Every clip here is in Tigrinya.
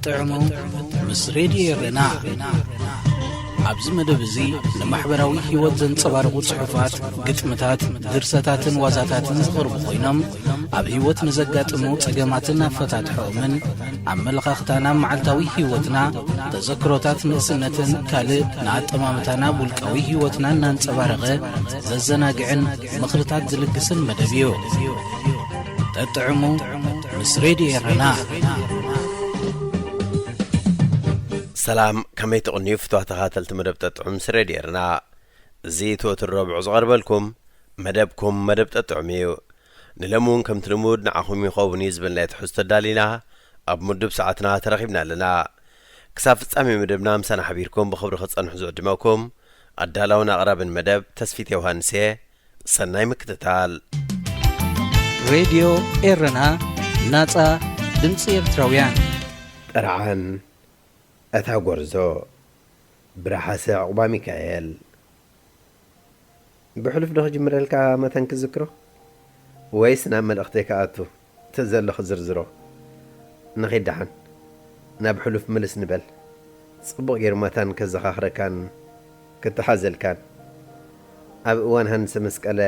ጥዕሙ ምስ ሬድዮ ኤረና። ኣብዚ መደብ እዚ ንማሕበራዊ ህይወት ዘንጸባርቑ ጽሑፋት፣ ግጥምታት፣ ድርሰታትን ዋዛታትን ዝቐርቡ ኮይኖም፣ ኣብ ህይወት ንዘጋጥሙ ጸገማትን ኣፈታትሖኦምን፣ ኣመለኻኽታና፣ መዓልታዊ ህይወትና፣ ተዘክሮታት ንእስነትን ካልእ ንኣጠማምታና ውልቃዊ ህይወትና እናንጸባረቐ ዘዘናግዕን ምኽርታት ዝልግስን መደብ እዩ። ጠጥዕሙ ምስ ሬድዮ ኤረና። ሰላም፣ ከመይ ትቕንዩ ፍትዋ ተኻተልቲ መደብ ጠጥዑም ምስ ሬድዮ ኤረና? እዚ እቲ ወትሩ ረቡዕ ዝቐርበልኩም መደብኩም መደብ ጠጥዑም እዩ። ንሎሚ እውን ከምቲ ልሙድ ንዓኹም ይኸውን እዩ ዝበልናዮ ትሕዝቶ ኣዳሊና ኣብ ምዱብ ሰዓትና ተረኺብና ኣለና። ክሳብ ፍጻሜ መደብና ምሳና ሓቢርኩም ብኽብሪ ክጸንሑ ዝዕድመኩም ኣዳላውን ኣቕራብን መደብ ተስፊት ዮሃንስ እየ። ሰናይ ምክትታል። ሬድዮ ኤረና፣ ናጻ ድምጺ ኤርትራውያን። ጥርዓን፣ እታ ጎርዞ፣ ብርሓሰ ዕቑባ ሚካኤል። ብሕሉፍ ዶ ክጅምረልካ መተን ክዝክሮ? ወይስ ናብ መልእኽተይ ክኣቱ? ተዘሎ ክዝርዝሮ። ንኺድ ደሓን፣ ናብ ሕሉፍ ምልስ ንበል። ጽቡቕ ገይሩ መታን ከዘኻኽረካን ክተሓዘልካን። ኣብ እዋን ሃንሰ መስቀለ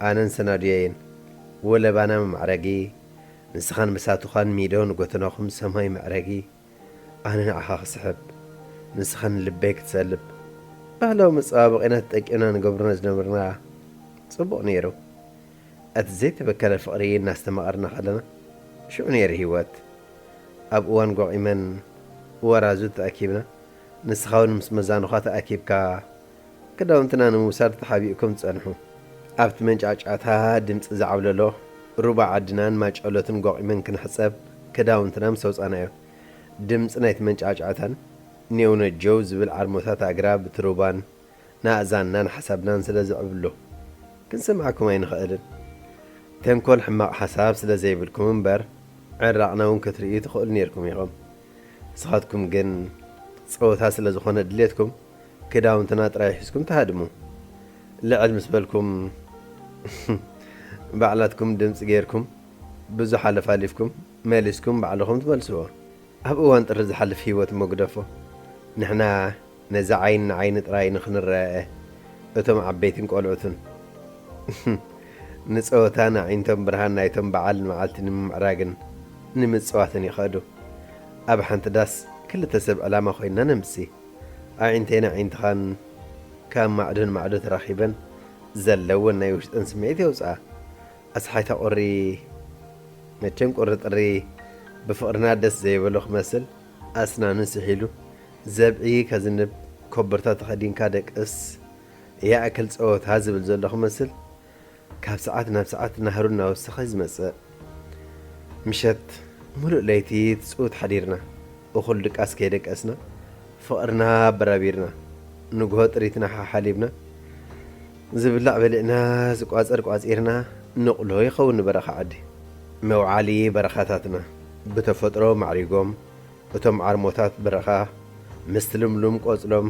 ኣነን ሰናድየይን ወለባና መማዕረጊ፣ ንስኻን ብሳቱኻን ሚዶ ንጎተናኹም ሰማይ መዕረጊ፣ ኣነ ንዓኻ ክስሕብ፣ ንስኻ ንልበይ ክትሰልብ፣ ባህላዊ መጸባበቒና ተጠቂምና ንገብሮ ዝነበርና ጽቡቕ ነይሩ። እቲ ዘይተበከለ ፍቕሪ እናስተማቐርና ከለና፣ ሽዑ ነይሩ ህይወት። ኣብ እዋን ጓቒመን ወራዙ ተኣኪብና፣ ንስኻ እውን ምስ መዛኑኻ ተኣኪብካ፣ ክዳውንትና ንምውሳድ ተሓቢእኩም ትጸንሑ። ኣብቲ መንጫዕጫዕታ ድምጺ ዝዓብለሎ ሩባ ዓድናን ማጨሎትን ጓቒመን ክንሕጸብ ክዳውንትና ምስ ኣውጻእናዮ፣ ድምጺ ናይቲ መንጫዕጫዕታን ኔው ነጀው ዝብል ዓርሞታት ኣግራብ እቲ ሩባን ንኣእዛንናን ሓሳብናን ስለ ዝዕብሎ፣ ክንሰምዓኩም ኣይንኽእልን። ተንኮል ሕማቕ ሓሳብ ስለ ዘይብልኩም እምበር፣ ዕራቕና እውን ክትርእዩ ትኽእሉ ነይርኩም ኢኹም። ንስኻትኩም ግን ጸወታ ስለ ዝኾነ ድሌትኩም፣ ክዳውንትና ጥራይ ሒዝኩም ትሃድሙ። ልዕል ምስ በልኩም፣ ባዕላትኩም ድምጺ ጌርኩም፣ ብዙሕ ኣለፋሊፍኩም፣ መሊስኩም ባዕልኹም ትመልስዎ። ኣብ እዋን ጥሪ ዝሓልፍ ህይወት እሞ ግደፎ። ንሕና ነዚ ዓይኒ ንዓይኒ ጥራይ ንኽንረኣእ፣ እቶም ዓበይትን ቆልዑትን፣ ንጸወታ ንኣዒንቶም ብርሃን ናይቶም በዓል መዓልቲ ንምምዕራግን ንምጽዋትን ይኸዱ። ኣብ ሓንቲ ዳስ ክልተ ሰብ ዕላማ ኮይንና ነምሲ። ኣዒንተይን ኣዒንትኻን ካብ ማዕዶ ንማዕዶ ተራኺበን ዘለወን ናይ ውሽጠን ስምዒት የውጽኣ። ኣስሓይታ ቁሪ፣ መቸም ቁሪ ጥሪ ብፍቕርና ደስ ዘይበሎ ክመስል፣ ኣስናኑ ስሒሉ፣ ዘብዒ ከዝንብ፣ ኮቦርታ ተኸዲንካ ደቅስ፣ ያእክል ጸወታ ዝብል ዘሎ ክመስል፣ ካብ ሰዓት ናብ ሰዓት ናህሩ እናወሰኸ ዝመጽእ። ምሸት ምሉእ ለይቲ ትጽውት ሓዲርና፣ እኹል ድቃስ ከይደቀስና፣ ፍቕርና ኣበራቢርና፣ ንግሆ ጥሪትና ሓሓሊብና፣ ዝብላዕ በሊዕና፣ ዝቋጸር ቋጺርና፣ ንቑሎ ይኸውን ንበረኻ ዓዲ። መውዓሊ በረኻታትና ብተፈጥሮ ማዕሪጎም፣ እቶም ዓርሞታት በረኻ ምስቲ ልምሉም ቆጽሎም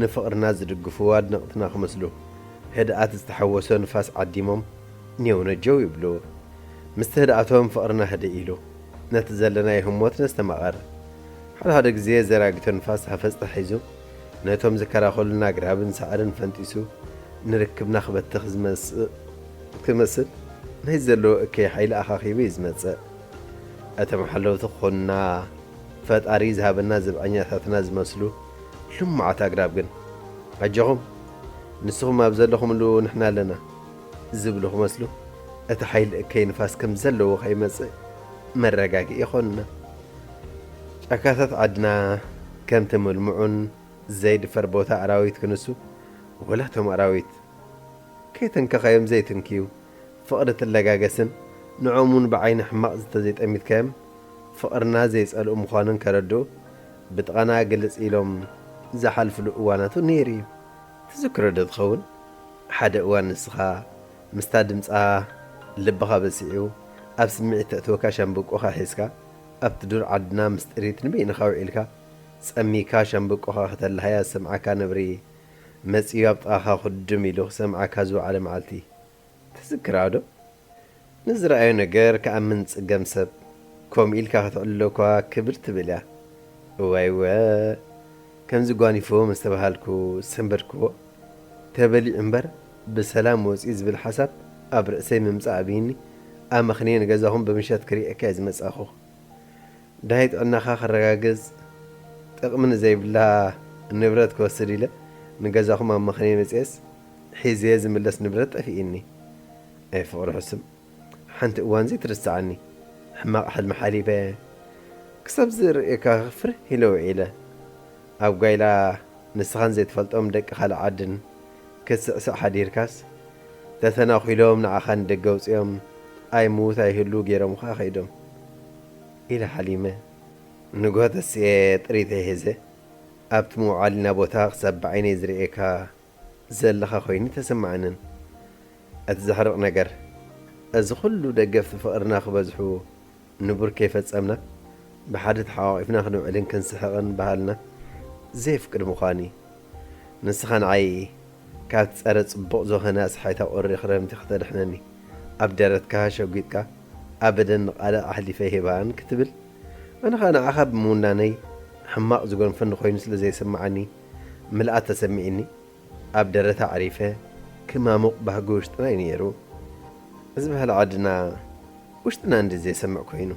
ንፍቕርና ዝድግፉ ኣድነቕትና ክመስሉ፣ ህድኣት ዝተሓወሶ ንፋስ ዓዲሞም ኔው ነጀው ይብሉ። ምስቲ ህድኣቶም ፍቕርና ህድእ ኢሉ፣ ነቲ ዘለናዮ ህሞት ነስተማቐር። ሓደ ሓደ ግዜ ዘራጊቶ ንፋስ ሃፈጽታ ሒዙ፣ ነቶም ዝከላኸሉና ኣግራብን ሳዕርን ፈንጢሱ፣ ንርክብና ክበትኽ ዝመጽእ ክመስል፣ ናይ ዘለዎ እከይ ሓይሊ ኣኻኺቡ እዩ ዝመጽእ። እቶም ሓለውቲ ክኾኑና ፈጣሪ ዝሃበና ዘብዐኛታትና ዝመስሉ ልሙዓት ኣግራብ ግን፣ ኣጆኹም፣ ንስኹም ኣብ ዘለኹምሉ ንሕና ኣለና ዝብሉ ክመስሉ፣ እቲ ሓይሊ እከይ ንፋስ ከም ዘለዎ ከይመጽእ መረጋግኢ ይኾኑና። ጫካታት ዓድና ከምቲ ምልምዑን ዘይድፈር ቦታ ኣራዊት ክንሱ፣ ወላ እቶም ኣራዊት ከይተንከኻዮም ዘይትንክዩ፣ ፍቕሪ ትለጋገስን ንዖም እውን ብዓይኒ ሕማቕ ዝተዘይጠሚትካዮም ፍቕርና ዘይጸልኡ ምዃኖን ከረድኡ ብጥቓና ግልጽ ኢሎም ዝሓልፍሉ እዋናት እውን ነይሩ እዩ። ትዝክሮ ዶ ትኸውን? ሓደ እዋን ንስኻ ምስታ ድምጻ ልብኻ በሲዑ ኣብ ስምዒት ተእትወካ ሻምብቆኻ ሒዝካ ኣብቲ ዱር ዓድና ምስ ጥሪት ንበይንኻ ውዒልካ ጸሚካ ሻምብቆኻ ከተላህያ ዝሰምዓካ ነብሪ መጺኡ ኣብ ጥቓኻ ኩድም ኢሉ ክሰምዓካ ዝወዓለ መዓልቲ ትዝክራ ዶ? ንዝረኣዮ ነገር ክኣምን ዝጽገም ሰብ፣ ከምኡ ኢልካ ከተዕልሎ እኳ ክብድ ትብል እያ። እዋይ ወ ከምዚ ጓኒፎ ምስ ተባሃልኩ ሰንበድክዎ። ተበሊዑ እምበር ብሰላም ወፂኡ ዝብል ሓሳብ ኣብ ርእሰይ ምምፃእ ኣብይኒ። ኣመኽንየ ንገዛኹም ብምሸት ክርእየካ እየ ዝመፃኹ። ዳይ ጥዕናኻ ከረጋግፅ ጥቕሚ ንዘይብላ ንብረት ክወስድ ኢለ ንገዛኹም ኣመኽንየ መፅኤስ ሒዘ ዝምለስ ንብረት ጠፊእኒ። ኣይ ፍቕሪ ሕሱም፣ ሓንቲ እዋን ዘይትርስዓኒ ሕማቕ ሕልሚ ሓሊፈ። ክሳብ ዝርእየካ ፍርህ ኢለ ውዒለ። ኣብ ጓይላ ንስኻን ዘይትፈልጦም ደቂ ካልእ ዓድን ክትስዕስዕ ሓዲርካስ፣ ተተናኺሎም ንዓኻ ንደገ ኣውጺኦም ኣይሙት ኣይህሉ ገይሮምኻ ከይዶም ኢለ ሓሊመ። ንግሆ ተሲኤ ጥሪተይ ሒዘ ኣብቲ መውዓሊና ቦታ ክሳብ ብዓይነይ ዝርእየካ ዘለኻ ኮይኑ ተሰማዓንን። እቲ ዘሕርቕ ነገር፣ እዚ ኩሉ ደገፍቲ ፍቕርና ክበዝሑ ንቡር ከይፈጸምና፣ ብሓደ ተሓቋቒፍና ክንውዕልን ክንስሕቕን ባህልና ዘየፍቅድ ምዃኑ እዩ። ንስኻ ንዓይ ካብቲ ጸረ ጽቡቕ ዝኾነ ኣስሓይታ ቁሪ ክረምቲ ከተድሕነኒ፣ ኣብ ደረትካ ሸጒጥካ፣ ኣበደን ንቓልዕ ኣሕሊፈ ይህባን ክትብል፣ ኣነ ኸኣ ንዓኻ ብምውናነይ ሕማቕ ዝጎንፈኒ ኮይኑ ስለ ዘይስምዓኒ፣ ምልኣት ተሰሚዕኒ። ኣብ ደረታ ኣዕሪፈ ክማሙቕ ባህጊ ውሽጥና እዩ ነይሩ። እዚ ባህሊ ዓድና ውሽጥና እንድዩ ዘይሰምዕ ኮይኑ፣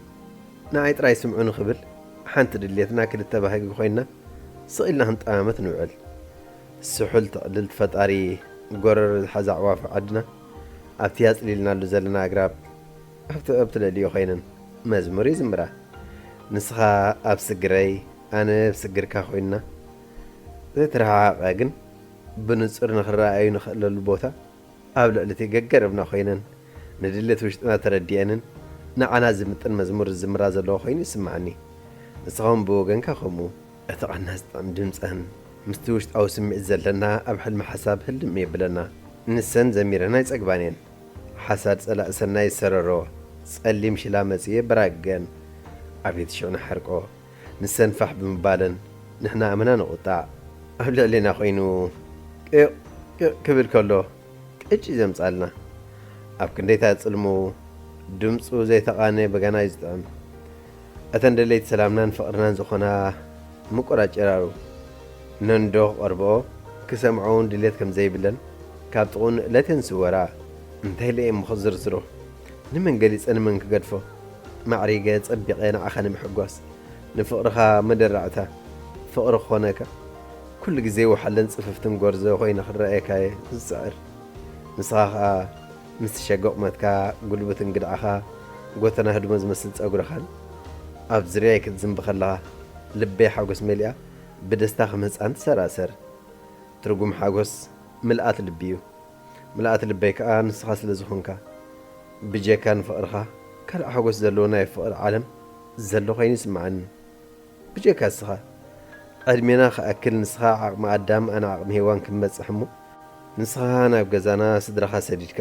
ንዓይ ጥራይ ስምዑ ንኽብል ሓንቲ ድሌትና ክልተ ባህጊ ኮይንና ስቕ ኢልና ክንጠማመት ንውዕል። ስሑል ትዕድልቲ ፈጣሪ ጎረሮ ዝሓዛ ኣዕዋፍ ዓድና ኣብቲ ኣጽሊልናሉ ዘለና ኣግራብ ኣብቲ ኣብ ትለልዮ ኮይነን መዝሙር ይዝምራ። ንስኻ ኣብ ስግረይ ኣነ ኣብ ስግርካ ኮይንና ዘይተረሓሓቐ ግን ብንጹር ንኽረኣዩ ንኽእለሉ ቦታ ኣብ ልዕሊ እቲ ገገረብና ኮይነን ንድሌት ውሽጥና ተረዲአንን ንዓና ዝምጥን መዝሙር ዝዝምራ ዘለዋ ኮይኑ ይስምዓኒ። ንስኻ እውን ብወገንካ ከምኡ። እቲ ቃና ዝጥዕም ድምጸን ምስቲ ውሽጣዊ ስምዒት ዘለና ኣብ ሕልሚ ሓሳብ ህልም የብለና። ንሰን ዘሚረን ኣይጸግባን እየን። ሓሳድ ጸላኢ ሰናይ ዝሰረሮ ጸሊም ሽላ መጺኡ የበራግገን። ኣቤት ሽዑ ንሓርቆ። ንሰን ፋሕ ብምባለን ንሕና ኣመና ንቑጣዕ። ኣብ ልዕሌና ኮይኑ ቂቕ ቂቕ ክብል ከሎ ቅጭ ዘምጻልና። ኣብ ክንደይታ ጽልሙ ድምጹ ዘይተቓነ በገና እዩ ዝጥዕም። እተን ደለይቲ ሰላምናን ፍቕርናን ዝኾና ምቁራት ጭራሩ ነንዶ ክቐርብኦ ክሰምዖ እውን ድሌት ከም ዘይብለን ካብ ጥቕኡ ንእለት እየን ዝስወራ። እንታይ ኢለ እየ እሞ ክዝርዝሮ? ንመን ገሊጸ ንመን ክገድፎ? ማዕሪገ ጸቢቐ ንዓኻ ንምሕጓስ ንፍቕርኻ መደራዕታ ፍቕሪ ክኾነካ ኩሉ ግዜ ወሓለን ጽፍፍትን ጎርዞ ኮይነ ክረኣየካ እየ ዝጽዕር። ንስኻ ኸኣ ምስ ትሸገ ቁመትካ፣ ጉልብት እንግድዓኻ፣ ጎተና ህድሞ ዝመስል ጸጉርኻን ኣብ ዙርያይ ክትዝንቢ ከለኻ ልበይ ሓጎስ መሊኣ ብደስታ ከም ህጻን ትሰራሰር። ትርጉም ሓጎስ ምልኣት ልቢ እዩ። ምልኣት ልበይ ከኣ ንስኻ ስለ ዝኾንካ፣ ብጀካ ንፍቕርኻ ካልእ ሓጎስ ዘለዎ ናይ ፍቕሪ ዓለም ዘሎ ኮይኑ ይስምዓኒ። ብጀካ ንስኻ፣ ዕድሜና ክኣክል ንስኻ ዓቕሚ ኣዳም ኣነ ዓቕሚ ሄዋን ክንበጽሕ እሞ፣ ንስኻ ናብ ገዛና ስድራኻ ሰዲድካ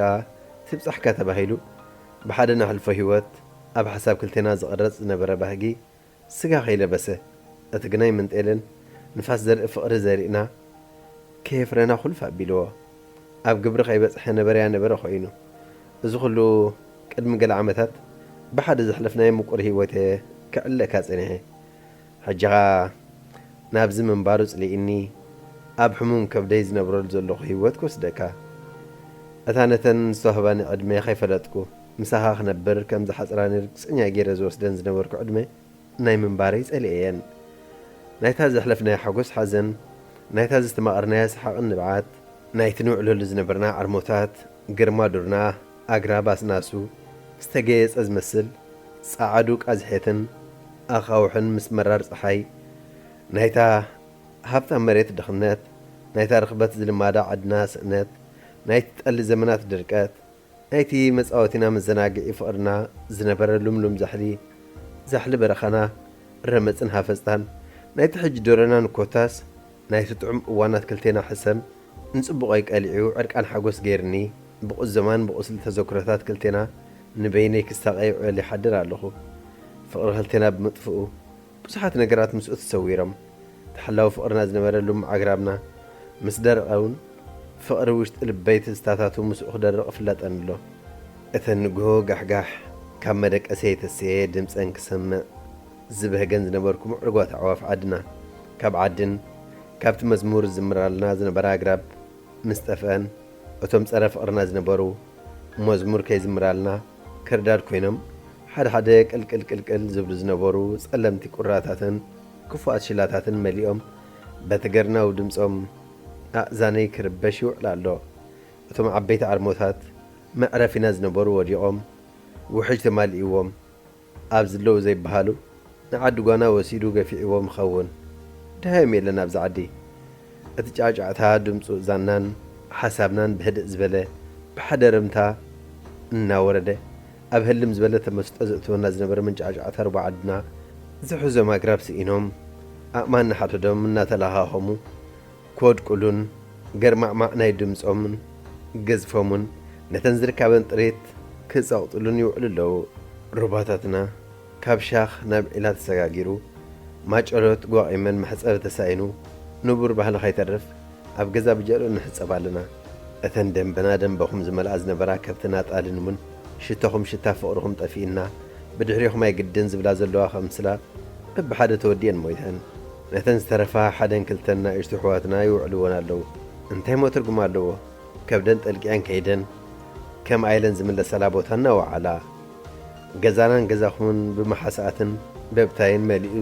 ትብጻሕካ ተባሂሉ ብሓደ ነሕልፎ ህይወት ኣብ ሓሳብ ክልቴና ዝቕረጽ ዝነበረ ባህጊ ስጋ ከይለበሰ፣ እቲ ግናይ መንጤልን ንፋስ ዘርኢ ፍቕሪ ዘሪእና ከየፍረና ኹልፍ ኣቢልዎ። ኣብ ግብሪ ከይበጽሐ ነበረያ ነበረ ኮይኑ። እዚ ኹሉ ቅድሚ ገለ ዓመታት ብሓደ ዘሕለፍናዮ ምቁር ህይወት እየ ክዕለካ ጸኒሐ። ሕጂ ኸኣ ናብዚ ምንባሩ ጽሊእኒ ኣብ ሕሙም ከብደይ ዝነብረሉ ዘለኹ ህይወት ክወስደካ። እታ ነተን ዝተዋህባኒ ዕድመ ከይፈለጥኩ ምሳኻ ክነብር ከም ዝሓጽራኒ ርግጸኛ ገይረ ዝወስደን ዝነበርኩ ዕድመ ናይ ምንባረይ ጸሊኤየን። ናይታ ዘሕለፍናያ ሓጎስ ሓዘን፣ ናይታ ዝተማቐርናያ ሰሓቕን ንብዓት፣ ናይቲ ንውዕለሉ ዝነበርና ዓርሞታት፣ ግርማ ዱርና፣ ኣግራብ ኣስናሱ ዝተገየጸ ዝመስል ጸዓዱ ቃዝሐትን ኣኻውሕን ምስ መራር ጸሓይ፣ ናይታ ሃብታም መሬት ድኽነት፣ ናይታ ርኽበት ዝልማዳ ዓድና ስእነት፣ ናይቲ ጠሊ ዘመናት ድርቀት፣ ናይቲ መጻወቲና መዘናግዒ ፍቕርና ዝነበረ ሉምሉም ዛሕሊ፣ ዛሕሊ በረኻና ረመጽን ሃፈጽታን፣ ናይቲ ሕጂ ዶረናን ኮታስ ናይቲ ጥዑም እዋናት ክልቴና ሕሰም ንጽቡቐይ ቀሊዑ ዕርቃን ሓጎስ ገይርኒ፣ ብቑዘማን ብቑስሊ ተዘክሮታት ክልቴና ንበይነይ ክሳቐ ይውዕል ይሓድር ኣለኹ። ፍቕሪ ክልቴና ብምጥፍኡ ብዙሓት ነገራት ምስኡ ተሰዊሮም። ተሓላዊ ፍቕርና ዝነበረ ልሙዕ ኣግራብና ምስ ደረቐ እውን ፍቕሪ ውሽጢ ልበይ ትዝታታቱ ምስኡ ክደርቕ ይፍለጠኒ ኣሎ። እተን ንግሆ ጋሕጋሕ ካብ መደቀሰይ ተስኤ ድምፀን ክሰምዕ ዝበህገን ዝነበርኩ ምዕሩጓት ኣዕዋፍ ዓድና፣ ካብ ዓድን ካብቲ መዝሙር ዝዝምራልና ዝነበራ ኣግራብ ምስ ጠፍአን፣ እቶም ጸረ ፍቕርና ዝነበሩ መዝሙር ከይዝምራልና ክርዳድ ኮይኖም፣ ሓደ ሓደ ቅልቅል ቅልቅል ዝብሉ ዝነበሩ ጸለምቲ ቁራታትን ክፉኣት ሽላታትን መሊኦም በቲ ገርናዊ ድምጾም ኣእዛነይ ክርበሽ ይውዕል ኣሎ። እቶም ዓበይቲ ዓርሞታት መዕረፊና ዝነበሩ ወዲቖም፣ ውሕጅ ተማሊእዎም፣ ኣብዚ ኣለዉ ዘይበሃሉ፣ ንዓዲ ጓና ወሲዱ ገፊዕዎም ይኸውን። ደሃዮም የለን ኣብዚ ዓዲ። እቲ ጫጫዕታ ድምፁ ዛናን ሓሳብናን ብህድእ ዝበለ፣ ብሓደ ርምታ እናወረደ፣ ኣብ ህልም ዝበለ ተመስጦ ዘእትወና ዝነበረ መንጫዕጫዕታ ሩባ ዓድና ዝሕዞም ኣግራብ ስኢኖም፣ ኣእማን ንሓድሕዶም እናተለኻኸሙ፣ ክወድቁሉን ገርማዕማዕ ናይ ድምጾምን ገዝፎምን ነተን ዝርካበን ጥሪት ክጸቕጥሉን ይውዕሉ ኣለዉ። ሩባታትና ካብ ሻኽ ናብ ዒላ ተሰጋጊሩ፣ ማጨሎት ጓቒመን መሕጸቢ ተሳኢኑ፣ ንቡር ባህሊ ከይተርፍ ኣብ ገዛ ብጀርኡ ንሕጸብ ኣለና። እተን ደንበና ደንበኹም ዝመልኣ ዝነበራ ከብትን ኣጣልን እውን ሽቶኹም ሽታ ፍቕርኹም ጠፊእና፣ ብድሕሬኹም ኣይግድን ዝብላ ዘለዋ ከምስላ በብሓደ ተወዲአን ሞይተን። ነተን ዝተረፋ ሓደን ክልተን ናእሽቱ ኣሕዋትና ይውዕልወን ኣለዉ። እንታይ እሞ ትርጉም ኣለዎ? ከብደን ጠልቂዐን ከይደን፣ ከምኣ ኢለን ዝምለሳላ ቦታ እናወዓላ፣ ገዛናን ገዛኹምን ብመሓስኣትን በብታይን መሊኡ፣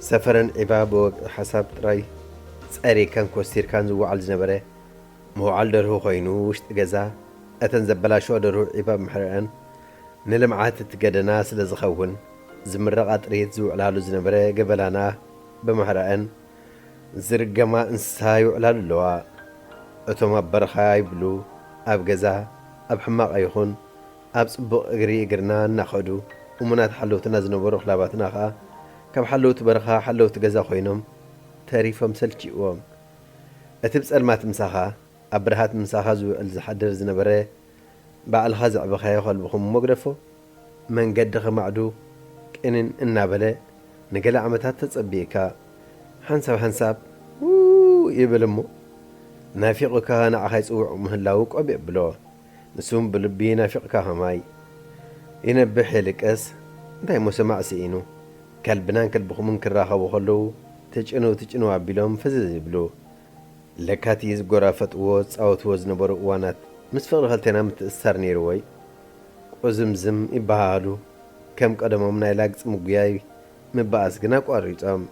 ሰፈረን ዒባ ብወግዒ ሓሳብ ጥራይ ጸሪግካን ኮስቲርካን ዝወዓል ዝነበረ መውዓል ደርሁ ኮይኑ፣ ውሽጢ ገዛ እተን ዘበላሸዋ ደርሁ ዒባ ብምሕረአን፣ ንልምዓት እቲ ገደና ስለ ዝኸውን፣ ዝምረቓ ጥሪት ዝውዕላሉ ዝነበረ ገበላና ብምሕረአን፣ ዝርገማ እንስሳ ይውዕላሉ ኣለዋ። እቶም ኣብ በረኻ ይብሉ፣ ኣብ ገዛ፣ ኣብ ሕማቕ ይኹን ኣብ ጽቡቕ እግሪ እግርና እናኸዱ፣ እሙናት ሓለውትና ዝነበሩ ክላባትና ኸኣ፣ ካብ ሓለውቲ በረኻ ሓለውቲ ገዛ ኮይኖም ተሪፎም ሰልችዎም። እቲ ብጸልማት ምሳኻ፣ ኣብ ብርሃት ምሳኻ ዝውዕል ዝሓድር ዝነበረ ባዕልኻ ዘዕበኻዮ ከልብኹም እሞ ግደፎ። መንገዲ ከማዕዱ ቅንን እናበለ ንገለ ዓመታት ተጸቢእካ፣ ሓንሳብ ሓንሳብ ውው ይብል እሞ፣ ናፊቑካ ንዓኻ ይጽውዕ ምህላዉ ቆቢዕ ብሎ። ንሱም ብልቢ ናፊቕካ ከማይ። ይነብሕ የልቅስ፣ እንታይ እሞ ሰማዕ ስኢኑ። ከልብናን ከልብኹምን ክራኸቡ ከለዉ፣ ትጭንው ትጭንው ኣቢሎም ፍዝዝ ይብሉ። ለካቲ ዝጎራፈጥዎ ዝጻወትዎ ዝነበሩ እዋናት ምስ ፍቕሪ ክልቴና ምትእስሳር ነይሩ ወይ? ቁዝምዝም ይበሃሃሉ። ከም ቀደሞም ናይ ላግጺ ምጉያይ ምበኣስ ግን ኣቋሪጾም።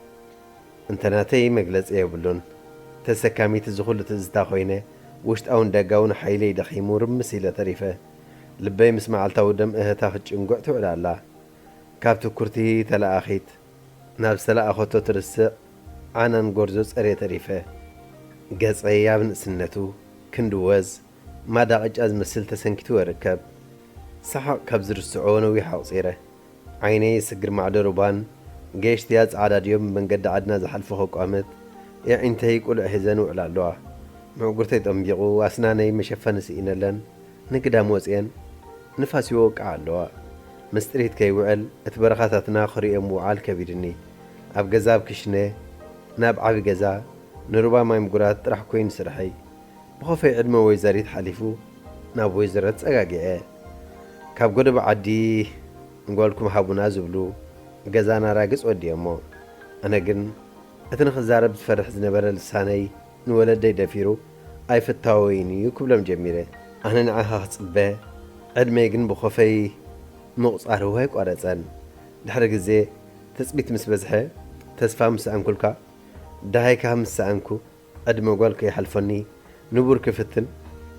እንተ ናተይ መግለጺ የብሉን። ተሰካሚት እዚ ኩሉ ትዝታ ኮይነ፣ ውሽጣውን ደጋውን ሓይለይ ደኺሙ ርምስ ኢለ ተሪፈ። ልበይ ምስ መዓልታዊ ደም እህታ ክትጭንጉዕ ትውዕል ኣላ። ካብ ትኩርቲ ተለኣኺት ናብ ዝተለኣኸቶ ትርስዕ ዓናን ጎርዞ ጸርየ ተሪፈ። ገጸይ ኣብ ንእስነቱ ክንዲ ወዝ ማዳ ቅጫ ዝመስል ተሰንኪቱ እርከብ። ሰሓቕ ካብ ዝርስዖ ነዊሕ ኣቑጺረ። ዓይነይ ስግር ማዕዶ ሩባን ገየሽትያ ጻዕዳ ድዮም ብመንገዲ ዓድና ዝሓልፉ ከቋምት፣ የዒንተይ ቁልዕ ሒዘን ይውዕላ ኣለዋ። ምዕጉርተይ ጠምቢቑ ኣስናነይ መሸፈኒ ስኢነለን ንግዳም ወጺኤን ንፋስ ይወቅዓ ኣለዋ። ምስ ጥሪት ከይውዕል እቲ በረኻታትና ክርእዮ ምውዓል ከቢድኒ። ኣብ ገዛ ኣብ ክሽነ፣ ናብ ዓቢ ገዛ፣ ንሩባ ማይ ምጉራት ጥራሕ ኮይኑ ስርሐይ። ብኸፈይ ዕድመ ወይዘሪት ሓሊፉ ናብ ወይዘሮ ተጸጋግዐ። ካብ ጎደቦ ዓዲ ንጓልኩም ሃቡና ዝብሉ ገዛና ራግጽ ወዲኦሞ። ኣነ ግን እቲ ንኽዛረብ ዝፈርሕ ዝነበረ ልሳነይ ንወለደይ ደፊሩ ኣይፍታወይን እዩ ክብሎም ጀሚረ። ኣነ ንዓኻ ክጽበ ዕድመይ ግን ብኸፈይ ምቑጻሩ ኣይቋረጸን። ድሕሪ ግዜ ትጽቢት ምስ በዝሐ ተስፋ ምስ ኣንኩልካ ደሃይካ ምስ ሰኣንኩ ዕድመ ጓል ከይሓልፈኒ ንቡር ክፍትን፣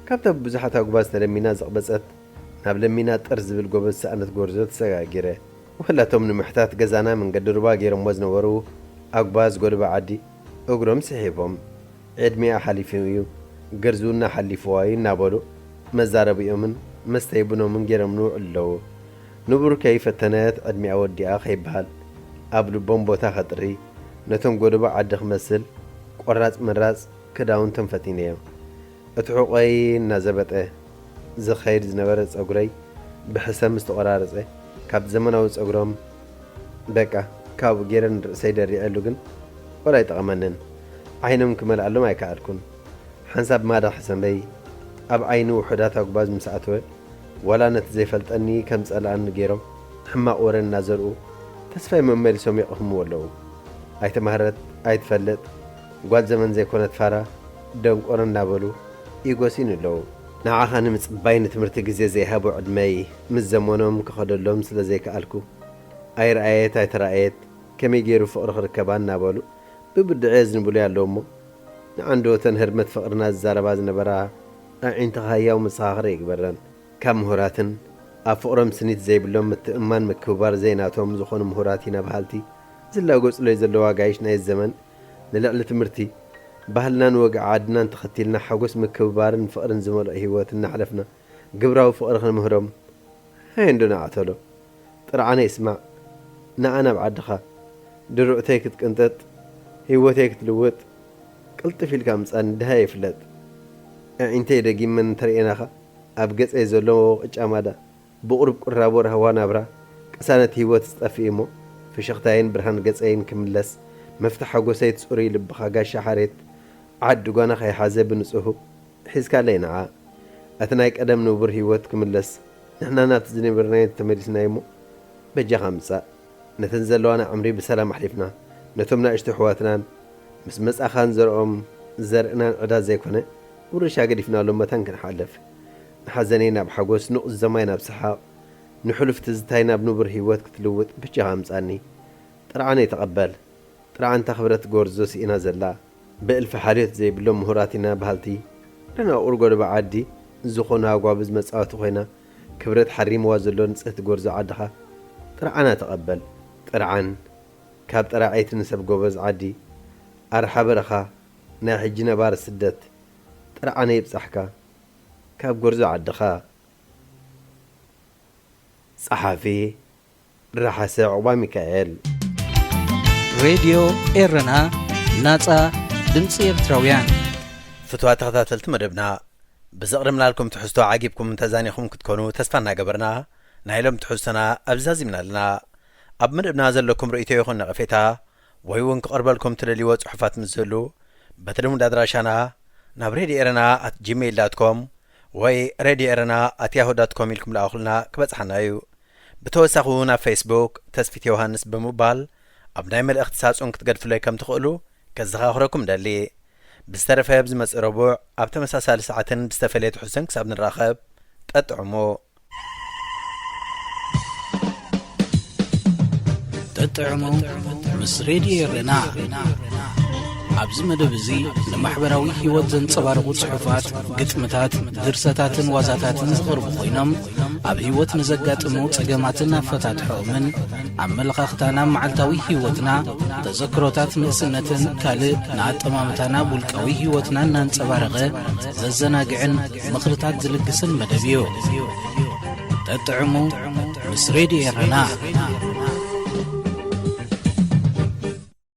ካብታ ብብዙሓት ኣጉባዝ ተለሚና ዘቕበጸት ናብ ለሚና ጥር ዝብል ጎበዝ ሰኣነት ጎርዞ ተሰጋጊረ። ወላቶም ንምሕታት ገዛና መንገዲ ሩባ ገይሮሞ ዝነበሩ ኣጉባዝ ጎደቦ ዓዲ እግሮም ስሒቦም፣ "ዕድሚኣ ሓሊፉ እዩ፣ ግርዝውና ሓሊፍዋ እዩ" እናበሉ መዛረቢኦምን መስተይ ቡኖምን ገይሮምሉ ኣለዉ። ንቡር ከይፈተነት ዕድሚኣ ወዲኣ ከይበሃል፣ ኣብ ልቦም ቦታ ከጥሪ፣ ነቶም ጎደቦ ዓዲ ክመስል ቆራጽ መራጽ ክዳውንቶም ፈቲነዮ። እቲ ሕቖይ እናዘበጠ ዝኸይድ ዝነበረ ጸጉረይ ብሕሰም ምስ ተቖራረጸ፣ ካብቲ ዘመናዊ ጸጉሮም በቃ ካብኡ ገይረ ንርእሰይ ደሪዐሉ ግን ወላ ኣይጠቐመንን። ዓይኖም ክመልኣሎም ኣይከኣልኩን። ሓንሳብ ማዳ ሕሰመይ ኣብ ዓይኒ ውሑዳት ኣጉባዝ ምስ ኣተወ፣ ዋላ ነቲ ዘይፈልጠኒ ከም ጸልኣኒ ገይሮም ሕማቕ ወረ እናዘርኡ ተስፋይ መመሊሶም የቕህምዎ ኣለዉ። ኣይተ ማህረት፣ ኣይትፈልጥ፣ ጓል ዘመን ዘይኮነት ፋራ፣ ደንቆሮ እናበሉ ይጎስዩኒ ኣለዉ። ንዓኻ ንምጽባይ ንትምህርቲ ግዜ ዘይሃቡ ዕድመይ ምስ ዘመኖም ክኸደሎም ስለ ዘይከኣልኩ፣ ኣይረኣየት ኣይተራእየት ከመይ ገይሩ ፍቕሪ ክርከባ እናበሉ ብብድዐ የዝንብሉ ኣለዉ እሞ፣ ንዓንዶ እተን ህርመት ፍቕርና ዝዛረባ ዝነበራ ኣዒንትኻ ህያው መሰኻኽሪ ይግበረን። ካብ ምሁራትን ኣብ ፍቕሮም ስኒት ዘይብሎም ምትእምማን ምክብባር ዘይናቶም ዝኾኑ ምሁራት ኢና በሃልቲ ዝላገጹለይ ዘለዉ ኣጋይሽ ናይ ዘመን ንልዕሊ ትምህርቲ፣ ባህልናን ወግዒ ዓድናን ተኸቲልና ሓጎስ ምክብባርን ፍቕርን ዝመልኦ ህይወት እናሕለፍና ግብራዊ ፍቕሪ ክንምህሮም ሃየ እንዶ ንዓተሎ። ጥርዓነይ ስማዕ፣ ንዓ ናብ ዓድኻ ድሩዕተይ ክትቅንጥጥ ህይወተይ ክትልውጥ ቅልጥፍ ኢልካ ምጻኒ ድሃየ ይፍለጥ። ኣዒንተይ ደጊመን እንተርእየናኻ ኣብ ገጸይ ዘሎ ቅጫ ማዳ ብቑሩብ ቁራቦ ራህዋ ናብራ ቅሳነት ህይወት ዝጠፍእ እሞ ፍሽኽታይን ብርሃን ገጸይን ክምለስ መፍትሕ ሓጎሰይ ትጽሩይ ልብኻ ጋሻ ሓሬት ዓዲ ጓና ከይሓዘ ብንጹሁ ሒዝካለይ ንዓ። እቲ ናይ ቀደም ንቡር ህይወት ክምለስ ንሕና ናብቲ ዝነበርናዮ ተመሊስና እሞ በጃኻ ምጻእ። ነተን ዘለዋና ዕምሪ ብሰላም ኣሕሊፍና ነቶም ናእሽቱ ኣሕዋትናን ምስ መጻኻን ዘርኦም ዘርእናን ዕዳ ዘይኮነ ውርሻ ገዲፍናሎም መታን ክንሓልፍ ንሓዘነይ ናብ ሓጎስ ንቑዘማይ ናብ ሰሓቕ ንሕሉፍ ትዝታይ ናብ ንቡር ህይወት ክትልውጥ በጃኻ ምጻኒ። ጥርዓነይ ተቐበል። ጥርዓንታ ክብረት ጎርዞ ስኢና ዘላ ብእልፊ ሓልዮት ዘይብሎም ምሁራት ኢና በሃልቲ ደናቑር ጎደቦ ዓዲ ዝኾኑ ኣጓብዝ መጻወቲ ኮይና ክብረት ሓሪምዋ ዘሎ ንጽህቲ ጎርዞ ዓድኻ ጥርዓና ተቐበል። ጥርዓን ካብ ጠራዐይቲ ንሰብ ጎበዝ ዓዲ ኣርሓ በረኻ ናይ ሕጂ ነባሪ ስደት ጥርዓነ ይብጻሕካ ካብ ጎርዞ ዓድኻ። ጸሓፊ ራሓሰ ዑቕባ ሚካኤል። ሬድዮ ኤረና፣ ናጻ ድምጺ ኤርትራውያን። ፍትዋት ተኸታተልቲ መደብና፣ ብዘቕርብናልኩም ትሕዝቶ ዓጊብኩምን ተዛኒኹም ክትኮኑ ተስፋ እናገበርና፣ ናይ ሎም ትሕዝቶና ኣብዚ ዛዚምና ኣለና። ኣብ መደብና ዘለኩም ርእይቶ ይኹን ነቐፌታ፣ ወይ እውን ክቐርበልኩም ትደልይዎ ጽሑፋት ምስ ዝህሉ፣ በቲ ልሙድ ኣድራሻና ናብ ሬድዮ ኤረና ኣት ጂሜይል ዳት ኮም ወይ ሬድዮ ኤረና ኣት ያሁ ዳት ኮም ኢልኩም ልኣኹልና ክበጽሓና እዩ። ብተወሳኺ እውን ኣብ ፌስቡክ ተስፊት ዮሃንስ ብምባል ኣብ ናይ መልእኽቲ ሳጹን ክትገድፉለይ ከም ትኽእሉ ከዘኻኽረኩም ደሊ። ብዝተረፈ ብዝመጽእ ረቡዕ ኣብ ተመሳሳሊ ሰዓትን ብዝተፈለየ ትሕዝቶን ክሳብ ንራኸብ ጠጥዕሙ። ጠጥዕሙ ምስ ሬድዮ ኤረና። ኣብዚ መደብ እዚ ንማሕበራዊ ህይወት ዘንጸባርቑ ጽሑፋት፣ ግጥምታት፣ ድርሰታትን ዋዛታትን ዝቐርቡ ኮይኖም ኣብ ህይወት ንዘጋጥሙ ጸገማትን ኣፈታትሖኦምን ኣመለኻኽታና መዓልታዊ ህይወትና ተዘክሮታት ንእስነትን ካልእ ንኣጠማምታና ውልቃዊ ህይወትና እናንጸባረቐ ዘዘናግዕን ምኽርታት ዝልግስን መደብ እዩ። ጠጥዕሙ ምስ ሬድዮ ኤረና።